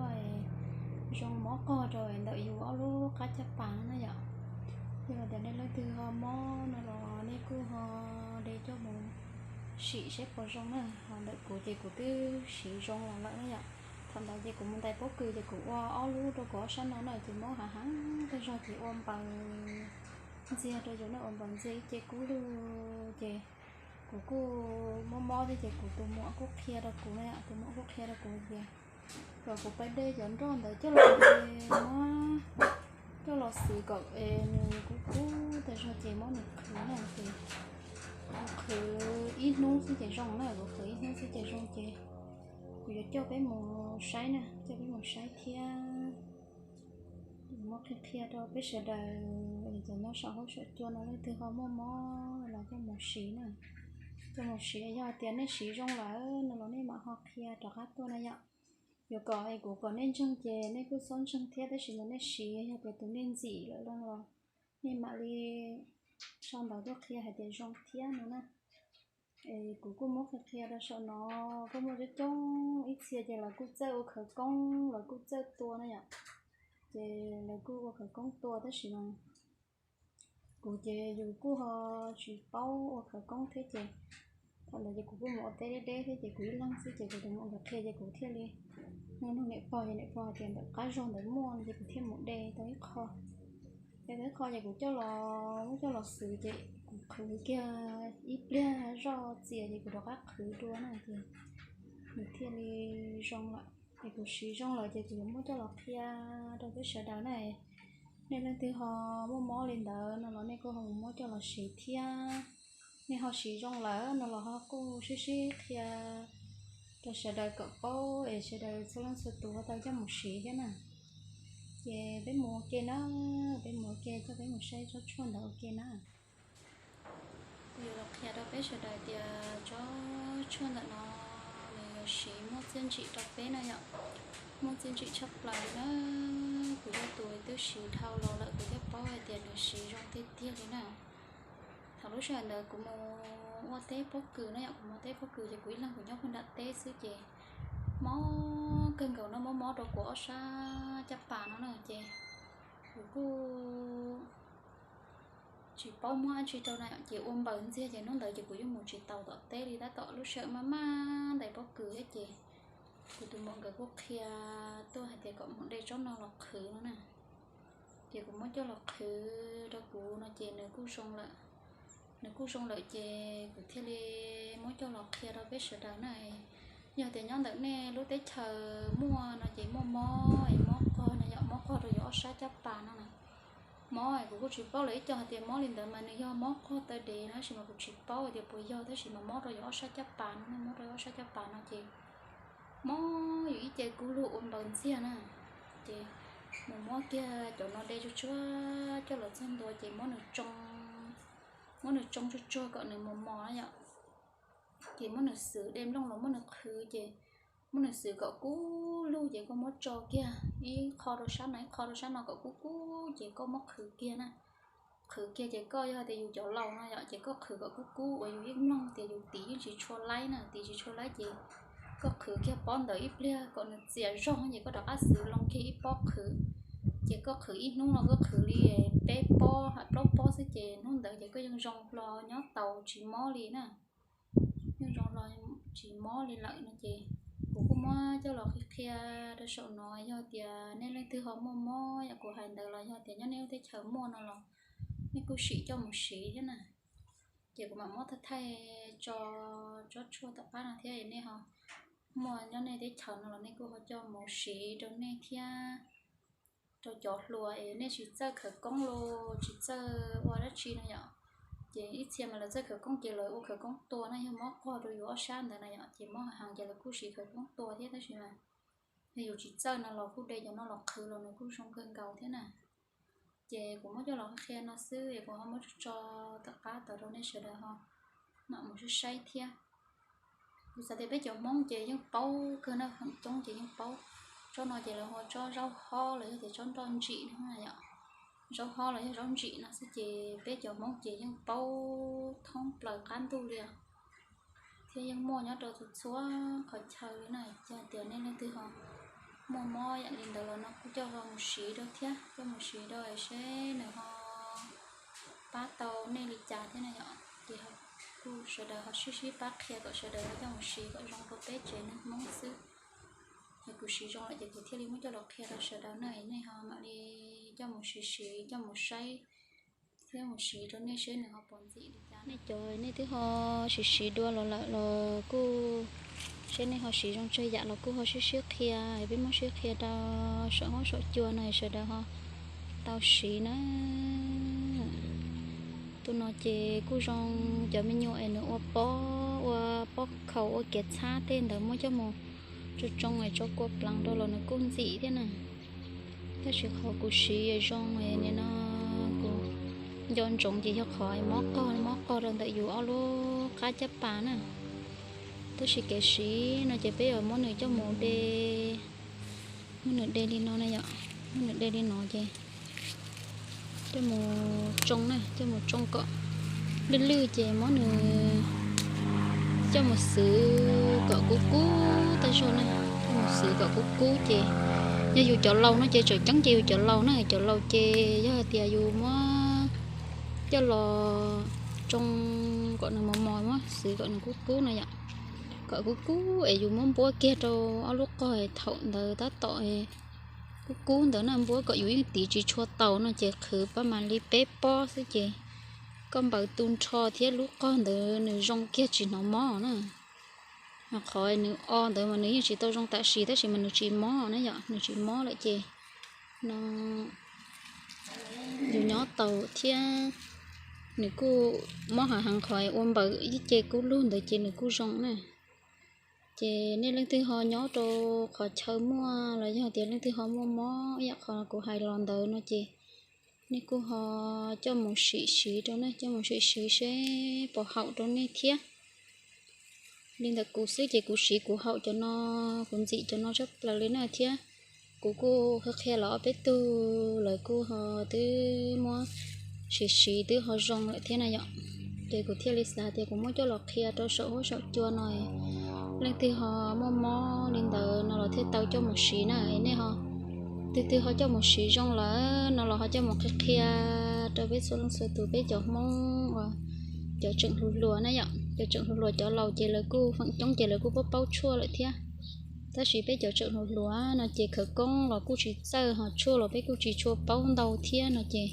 coj zoo mob qog rau ntawm yus ob lub qab caj pas no na yom. Yog tias nej leej twg ho mob no los nej kuj ho de coj mus sim seb puas zoo na. Ho ntawm kuv ces kuv twb siv zoo los lawm na yom. Thaum ntawd ces kuv mus ntais pob kws ces kuv ua ob lub rau kuv ob sab no na ces mob hav heev, tej zaug ces ua npaws ntxiag rau yus na, ua npaws ntxiag ib ce kub lug ces kuv kuj mob mob thiab ces kuv tus muam kuj qhia rau kuv na yom, tus muam kuj qhia rau kuv tias kom kuv pab de cov nroj ntawd coj los, muab coj los xwb kom nws kub kub tas zog ces muab nws qhwv na ces kuv qhwv ib hnub xwb ces zoo na, kuv qhwv ib hnub xwb ces zoo ces kuv yuav coj peb mus saib na, coj peb mus saib thiab. Muab qhia qhia rau peb sawv daws, cov nyob saum huab saum cua no leej twg ho muaj mob los coj mus siv na, coj mus siv. Yog hais tias nej siv zoo lawm no los nej mam ho qhia rov qab tuaj na yom. Yuav kom es kuv kom nej ntseeg ces nej kuj txhob ntseeg thiab, tab sis mas nej siv yog tias tus nej ntxim lawm los nej mam li sau ntawv tuaj qhia hais tias zoo thiab no na. Es kuv kuj muab qhia qhia rau saum no, kuj muaj coob coob ib txhia ces lawv kuj txawj ua khawv koob, lawv kuj txawj tua na yom. Ces lawv kuj ua khawv koob tua tab sis mas kuv ces yus kuj ho tsis paub ua khawv koob thiab ces thaum ntawd ces kuv kuj mus ua teb deb deb thiab ces kuv ib leeg xwb ces kuv tus muam nkawd qhia ces kuv thiaj li nug nug niam pog ces niam pog hais tias ntawm qab zog ntawd muaj no ces kuv thiaj mus de tau ib qho. De tau ib qho ces kuv coj los, muab coj los xwb ces kuv qhwv kiag ib pliag zoj txias ces kuv rov qab qhwv dua na ces nws thiaj li zoo lawm. Es kuv siv zoo lawm ces kuv yuav muab coj los qhia rau peb sawv daws na. Nej leej twg ho muaj mob li ntawd no los nej kuj ho mus muab coj los siv thiab. Nej ho siv zoo lawm no los ho kuj sib sib qhia rau sawv daws kom paub es sawv daws txhua leej txhua tus ho tau coj mus siv thiab na. Ces peb mus ua ke na, peb mus ua ke, coj peb mus saib tsob tshuaj ntawd ua ke na. Kuv yuav los qhia rau peb sawv daws tias tsob tshuaj ntawm no nws yuav siv muaj txiaj ntsig rau peb na yom. Muaj txiaj ntsig tshaj plaws li na. Kuv yog tus twb siv dhau los lawm kuv thiaj paub hais tias nws siv zoo tiag tiag li na. Thaum lub sij hawm ntawd kuv mus ua teb pob kws na yom, kuv mus ua teb pob kws ces kuv ib leeg kuv nyob puag nram teb xwb ces mob kawg nkaus no, mob mob rau kuv ob sab caj pas no na ces kuv kuj tsis paub muab dab tsi rau na ces ua npaws ntxiag ces hnub ntawd ces kuv yeej mus tsis taus tom teb li, tab tom lub sij hawm maj maj ntais pob kws thiab ces kuv tus muam nkawd kuj qhia tuaj hais tias kom mus de tsob no los qhwv no na. Ces kuv muab coj los qhwv rau kuv no ces nws kuj zoo lawm. Nws kuj zoo lawm ces kuv thiaj li muab coj los qhia rau peb sawv daws na. Yog tias nyob ntawm nej lub teb chaws muaj no ces muaj mob es mob qog no yom, mob qog rau yus ob sab caj pas no na. Mob es kuv kuj tsis paub lawm, ib co hais tias mob li ntawd mas nws yog mob qog taw dev no tab sis mas kuv tsis paub hais tias puas yog, tab sis mas mob rau yus ob sab caj pas no, mob rau yus ob sab caj pas no ces mob yus ib ce kub lug ua npaws ntxiag na. Ces mus muab kiag cov no de tsuag tsuag coj los txog ntua ces muab nws tsoo, muab nws tsoo tsuag tsuag kom nws mos mos na yom. Ces muab nws xwv, de nplooj los muab nws qhwv ces muab nws xwv kom kub lug ces koj muab tso kiag ib qho rau sab no ib qho rau sab no kom kub kub ces koj muab qhwv kiag na. Qhwv kiag ces koj yog tias yus cov laus no yom ces koj qhwv kom kub kub uas yus yeej mloog tias yus tiv yeej tsis tshua laib na, tiv tsis tshua laib ces koj qhwv kiag pob ntawd ib pliag kom nws txias zog ces koj rov qab xwv loo kiag ib pob qhwv. Ces koj qhwv ib hnub no koj qhwv li peb pob hab plaub pob xwb ces hnub ntawd ces koj yeej zoo hlo nyob taus tsis mob li na. Yeej zoo hlo tsis mob li lawm no ces kuv kuj muab coj los qhia qhia rau saum no, yog tias nej leej twg ho muaj mob yam kuv hais ntawd los yog tias nyob nej lub teb chaws muaj no los nej kuj sim coj mus siv thiab na. Ces kuv mam muab thaij thaij tso tsob tshuaj tom qab no thiab es nej ho muaj nyob nej teb chaws no los nej kuj ho coj mus siv rau nej thiab rau cov hluas es nej tsis txawj khawv koob los tsis txawj ua dab tsi no yom. Ces ib txhia mas lawv txawj khawv koob ces lawv ua khawv koob tua na, yog mob qog rau yus ob sab ntawd na yom, ces mob heev ces lawv kuj siv khawv koob tua thiab, tab sis mas yog yus tsis txawj no los kuj de cov no los qhwv los nws kuj zoo kawg nkaus thiab na. Ces kuv muab coj los qhia no xwb es kuv ho muab tso tom qab tod rau nej sawv daws ho mam mus saib saib thiab. Kuv xav tias peb cov Hmoob ces yeej paub kawg na, feem coob ces yeej paub. Tsob no ces lawv hu ua tsob zaub hob los yog tias tsob nroj ntsim no yom. Zaub hob los yog zaub ntsim no xwb ces peb cov Hmoob ces yeej paub thoob plaws qab ntuj li os. Thiab yeej muaj nyob rau txhua txhua qhov chaw li na, yog tias nej leej twg ho Muaj mob yam li ntawd los no kuj coj ho mus siv rau thiab, coj mus siv rau seb nws ho pab tau nej li cas thiab na yom. Ces kuj sawv daws ho sib sib pab qhia kom sawv daws ho coj mus siv kom zoo rau peb tsev neeg Hmoob xwb. Yog kuv siv zoo lawm ces kuv thiaj li muab coj los qhia rau sawv daws na, nej ho mam li coj mus siv siv, coj mus saib thiab mus siv rau nej seb nws ho puas ntxim li cas. Nej cov nej twb ho siv siv dua los lawm los kuj, seb nej ho siv zoo tsawg yam los kuj ho sib sib qhia, peb muab sib qhia rau saum huab saum cua no sawv daws ho tau siv na. Tus no ces kuj zoo, cov me nyuam es nws ua pob, ua pob khaus, ua kiav txhab tej ntawd muab coj mus tsoo tsoo es tso kua pleev rau los nws kuj ntxim thiab na. Tab sis qhov kuv siv zoo nim no kuv nco ntsoov ces yog qhov mob qog, mob qog rau ntawm yus ob lub qab caj pas na. Tab sis kev siv no ces peb yuav muab nws coj mus de, muab nws de li no na yom, muab nws de li no ces coj mus tsoo na, coj mus tsoo kom lwj lwj ces muab nws coj mus xwv kom kub kub tag zog na, coj mus xwv kom kub kub ces yog yus cov laus no ces tseem ceeb ces yus cov laus na, cov laus ces yog hais tias yus muab coj los tsoo kom nws mos mos, muab xwv kom nws kub kub na yom, kom kub kub es yus muab npuab kiag rau ob lub qog thaum ntawd tab tom kub kub ntawd na, npuab kom yus yeej tiv tsis tshua taus no ces qhwv pab mas li peb pob xwb ces koj npaws tu nrho thiab lub qog ntawd nws zoo kiag tsis hnov mob na. Qhov nws o ntawd mas nws yeej tsis tau zoo tam sim tab sis mas nws tsis mob na yom, nws tsis mob lawm ces no yus nyob tau thiab. Nws kuj mob hav heev, qhov ua npaws ib ce kub lug ntawd ces nws kuj zoo na. Ces nej leej twg ho nyob rau qhov chaw muaj los yog tias leej twg ho muaj mob ib yam qhov kuv hais los ntawd no ces nej kuj ho coj mus sim siv rau nej, coj mus sim siv seb puas haum rau nej thiab. Li ntawm kuv xwb ces kuv siv kuv haum cov no, kuv ntxim cov no tshaj plaws li na thiab. Kuv kuj qhia qhia los ob peb tug lawv kuj ho twb muab siv siv twb ho zoo lawm thiab na yom. Ces kuv thiaj li xav tias kuv muab coj los qhia rau saum huab saum cua no, leej twg ho muaj mob li ntawd no los thiaj tau coj mus siv na. Nej ho twg twg ho coj mus siv zoo lawm no los ho coj mus qhia qhia rau peb txhua leej txhua tus, peb cov Hmoob uas cov tseem hluas hluas na yom, cov tseem hluas hluas, cov laus ces lawv kuj feem coob ces lawv kuj paub paub tshuaj lawm thiab. Tab sis peb cov tseem hluas hluas no ces khawv koob los kuj tsis txawj, ho tshuaj los peb kuj tsis tshua paub ntau thiab no ces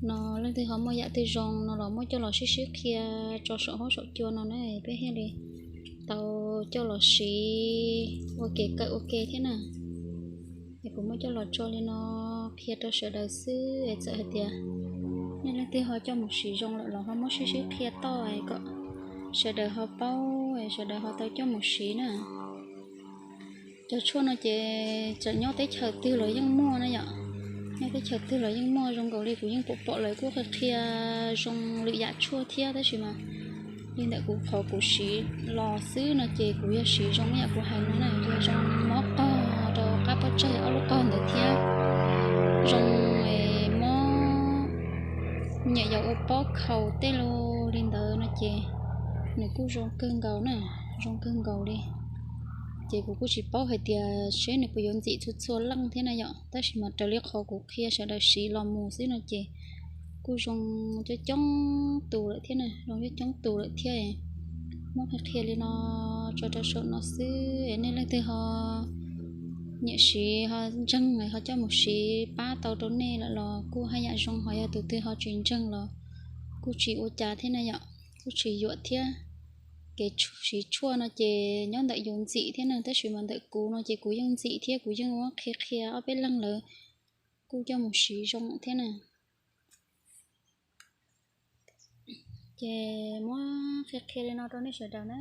no leej twg ho muaj yam twg zoo no los muab coj los sib sib qhia tso saum huab saum cua no na, peb thiaj li tau coj los siv ua kev kawm ua ke thiab na. Es kuv muab coj los tso li no qhia rau sawv daws xwb es txawm hais tias nej leej twg ho coj mus siv zoo lawm los ho muab sib sib qhia toj kom sawv daws ho paub es sawv daws ho tau coj mus siv na. Cov tshuaj no ces txawm nyob teb chaws twg los yeej muaj na yom. Nyob teb chaws twg los yeej muaj, zoo nkaus li kuv yeej pom pom lawv kuj qhia qhia zoo lwm yam tshuaj thiab tab sis mas li ntawm kuv qhov kuv siv los xwb no ces kuv yog siv zoo ib yam kuv hais no na, yog zoo mob qog rau qab pob tsaig ob lub qog ntawd thiab zoo mob nyiam yau ua pob khaus tej li ntawd no ces nws kuj zoo kawg nkaus na, zoo kawg nkaus li. Ces kuv kuj tsis paub hais tias seb nws puas yuav ntxim txhua txhua leej thiab na yom, tab sis mas raws li qhov kuv qhia sawv daws siv los mus xwb no ces kuj zoo coob coob tus lawm thiab na, zoo coob coob tus lawm thiab. Muab qhia qhia li no tso rau saum no xwb es nej leej twg ho nyiam siv ho ntseeg ho coj mus siv pab tau rau nej lawm los kuj haj yam zoo, ho yog tus twg ho tsis ntseeg los kuj tsis ua cas thiab na yom, kuj tsis yuam thiab. Kev siv tshuaj no ces nyob ntawm yus ntxim thiab na, tab sis mas ntawm kuv no ces kuv yeej ntxim thiab kuv yeej muab qhia qhia ob peb leeg lawv kuj coj mus siv zoo thiab na. Ces muab qhia qhia li no rau nej sawv daws na.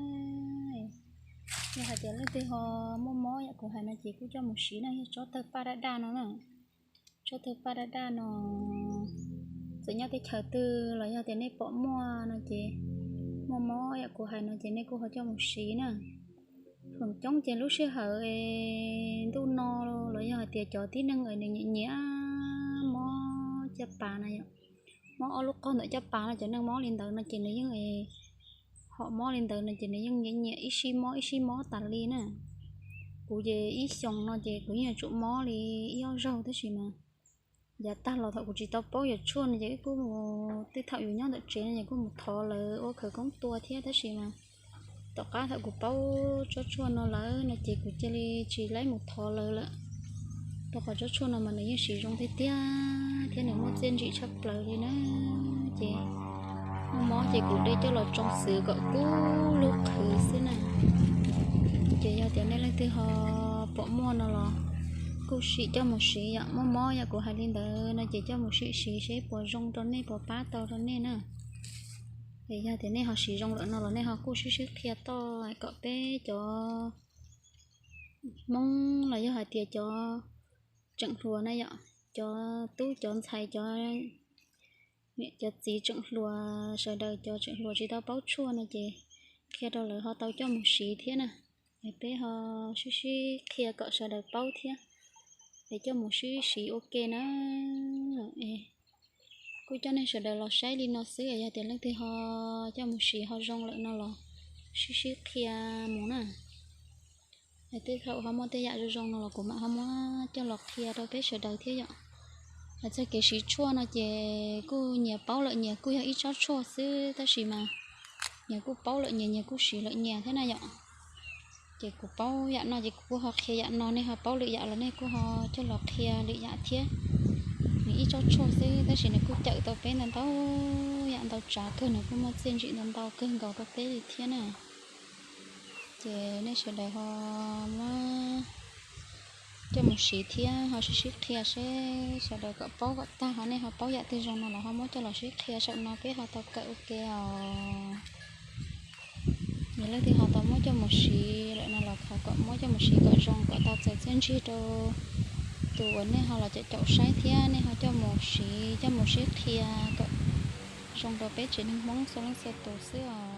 Yog hais tias leej twg ho muaj mob yam kuv hais no ces kuj coj mus siv na, yog tsob tawg paj daj daj no na. Tsob tawg paj daj daj no, txawm nyob teb chaws twg los yog tias nej pom muaj no ces, muaj mob yam kuv hais no ces nej kuj ho coj mus siv na. Feem coob ces lub sij hawm ntuj no los yog hais tias cov tib neeg es nws nyiam nyiam mob caj pas na yom, mob ob lub qog ntawm caj pas no, cov neeg mob li ntawd no ces nws yeej, ho mob li ntawd no ces nws yeej nyiam nyiam ib sij mob ib sij mob tas li na. Kuv ces ib xyoos no ces kuv yeej yuav tsum mob li ib ob zaug tab sis mas yav tag los thaum kuv tsis tau paub yawm tshuaj no ces wb kuj mus, tej thaum yus nyob ntawm tsev no ces kuj mus thov lawv ua khawv koob tua thiab tab sis mas tom qab thaum kuv paub tsob tshuaj no lawm no ces kuv cia li tsis laib mus thov lawv lawm. Rau qhov tsob tshuaj no mas nws yeej siv zoo tiag tiag thiab nws muaj txiaj ntsim tshaj plaws li na. Ces muaj mob ces kuv de coj los tsoo xwv kom kub lub qhwv xwb na. Ces yog tias nej leej twg ho pom muaj no los kuj sim coj mus siv yom, muaj mob yom, kuv hais li ntawd no ces coj mus sim siv seb puas zoo rau nej, puas pab tau rau nej na. Es yog tias nej ho siv zoo lawm no los nej ho kuj sib sib qhia toj kom peb cov Hmoob los yog hais tias cov tseem hluas na yom, cov tub cov ntxhais, cov niam cov txiv tseem hluas, sawv daws cov tseem hluas tsis tau paub tshuaj no ces qhia rau lawv ho tau coj mus siv thiab na. Es peb ho sib sib qhia kom sawv daws paub thiab, es coj mus sib siv ua ke na. Es kuj coj nej sawv daws los saib li no xwb, yog tias leej twg ho coj mus siv ho zoo lawm no los sib sib qhia mus na. Es tej thaum ho muaj tej yam zoo zoo no los kuv mam ho muab coj los qhia rau peb sawv daws thiab yom. Hais txog kev siv tshuaj no ces kuj nyias paub lawm nyias kuj yog ib tsob tshuaj xwb tab sis mas nyias kuj paub lawm nyias, nyias kuj siv lawm nyias thiab na yom. Ces kuv paub yam no ces kuv kuj ho qhia yam no, nej ho paub lwm yam los nej kuj ho coj los qhia lwm yam thiab. Nws ib tsob tshuaj xwb tab sis nws kuj cawm tau peb ntau ntau yam ntau tsav kawg, nws kuj muaj txiaj ntsim ntau ntau kawg nkaus rau peb li thiab na. Ces nej sawv daws ho muab coj mus siv thiab ho sib sib qhia seb sawv daws kom paub kom tag, ho nej ho paub yam twg zoo no los ho muab coj los sib qhia saum no peb ho tau kawm ua ke os. Yog leej twg ho tau muab coj mus siv lawm no los thov kom muab coj mus siv kom zoo kom tau txaus txiaj ntsig rau tus uas nej ho los caum caum saib thiab nej ho coj mus siv coj mus sib qhia kom zoo rau peb tsev neeg Hmoob txhua leej txhua tus xwb os.